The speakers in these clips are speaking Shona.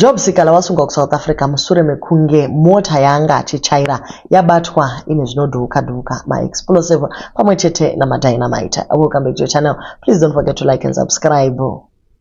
Job Sikhala wasungwa kuSouth Africa mushure mekunge mota yaanga achichaira yabatwa ine zvinodhuuka dhuuka, maexplosive pamwe chete namadynamite. Welcome back to your channel. Please don't forget to like and subscribe.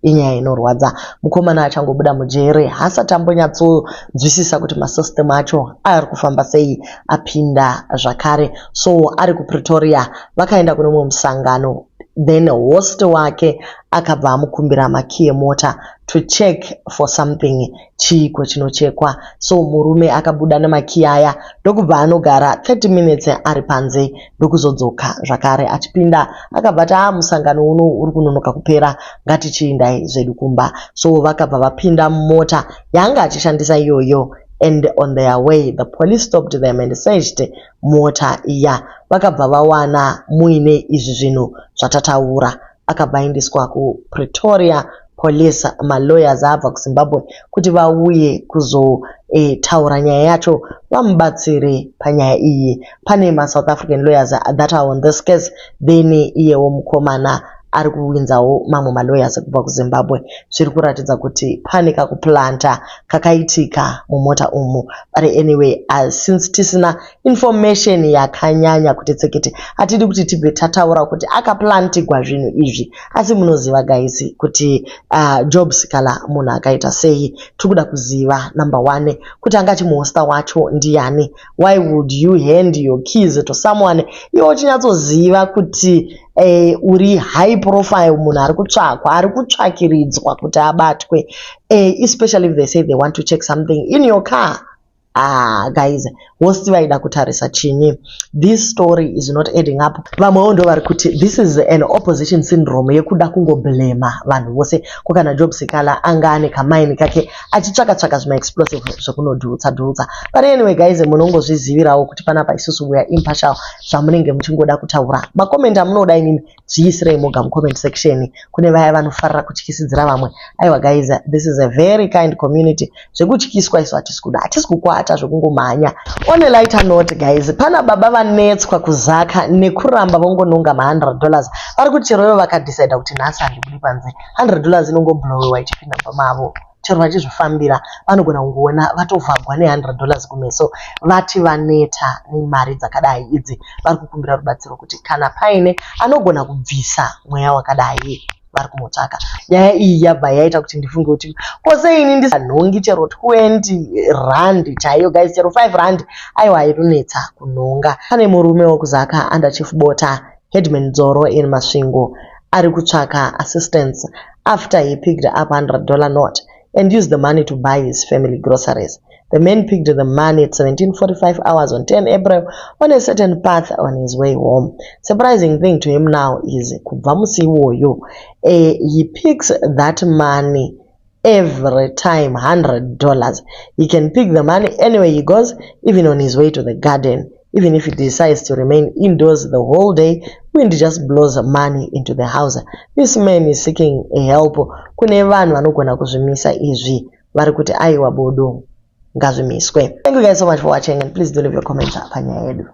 Inyaya inorwadza. Mukomana achangobuda mujere, haasati ambonyatsonzwisisa kuti masystem acho ari kufamba sei. Apinda zvakare, so ari kuPretoria. Vakaenda kune mumwe musangano, then host wake akabva amukumbira makiyi emota to check for something. Chiiko chinochekwa? So murume akabuda nemakiyi aya, ndokubva anogara 30 minutes ari panze, ndokuzodzoka zvakare. Achipinda akabva ati, "A, musangano uno uri kunonoka kupera, ngatichiindai zvedu kumba." So vakabva vapinda mumota yaanga achishandisa iyoyo, and on their way the police stopped them and searched mota iya. Vakabva vawana muine izvi zvinhu zvatataura. Akabva aendeswa kuPretoria Police. Malawyers abva kuZimbabwe kuti vauye kuzotaura nyaya yacho, vamubatsire panyaya iyi. Pane maSouth African lawyers that are on this case, then iyewo mukomana ari kuunzawo mamwe malawyers kubva kuZimbabwe. Zviri kuratidza kuti pane kakuplanta kakaitika mumota umu. But anyway, since tisina information yakanyanya kuti tsekete, hatidi kuti tibve tataura kuti akaplantigwa zvinhu izvi. Asi munoziva guys kuti Job Sikhala munhu akaita sei. Tiri kuda kuziva, number one, kuti anga achimuhosta wacho ndiani. Why would you hand your keys to someone iwe uchinyatsoziva kuti uri high profile, munhu ari kutsvakwa, ari kutsvakiridzwa kuti abatwe, especially if they say they want to check something in your car? Ah guys, host vaida kutarisa chinyi? This story is not adding up. Vamwewo ndo vari kuti this is an opposition syndrome yekuda kungoblema vanhu vose. Ko kana Job Sikhala anga ane kamaini kake achitsvaka tsvaka zvimaexplosive zvekunodhutsa dhutsa? But anyway guys, munongozvizivirawo kuti panapa isusu we are impartial. Zvamunenge muchingoda kutaura, macomments amunoda imimi, zviisirei moga mucomment section. Kune vaya vanofarira kutyisidzira vamwe, aiwa guys, this is a very kind community. Zvekutyiswa isu hatisi kuda, hatisi kukwata zvekungomhanya. On a lighter note guys, pana baba vanetswa kuZaka nekuramba vongononga ma$100. Vari kuti chero ivo vakadecida kuti nhasi handibudi panze, $100 inongoblowewa ichipinda mumba mavo. Chero vachizvifambira, vanogona kungoona vatovhagwa ne$100 kumeso. Vati vaneta nemari dzakadai idzi. Vari kukumbira rubatsiro kuti kana paine anogona kubvisa mweya wakadai, vari kumutsvaka. Nyaya iyi yabva yaita kuti ndifunge kuti kose ini ndisanhongi chero R20 chaiyo guys, chero R5, aiwa, inonetsa kunhonga. Pane murume wekuZaka under Chief Bota, Headman Dzoro in Masvingo, ari kutsvaka assistance after he picked up $100 note and used the money to buy his family groceries. The man picked the money at 17:45 hours on 10 April on a certain path on his way home. Surprising thing to him now is kubva musi iwoyo, he picks that money every time, $100. He can pick the money anywhere he goes, even on his way to the garden. Even if he decides to remain indoors the whole day, wind just blows money into the house. This man is seeking help kune vanhu vanogona kuzvimisa izvi. Vari kuti aiwa bodo, ngazvimiswe. Thank you guys so much for watching, and please do leave your comments panyaya yedu.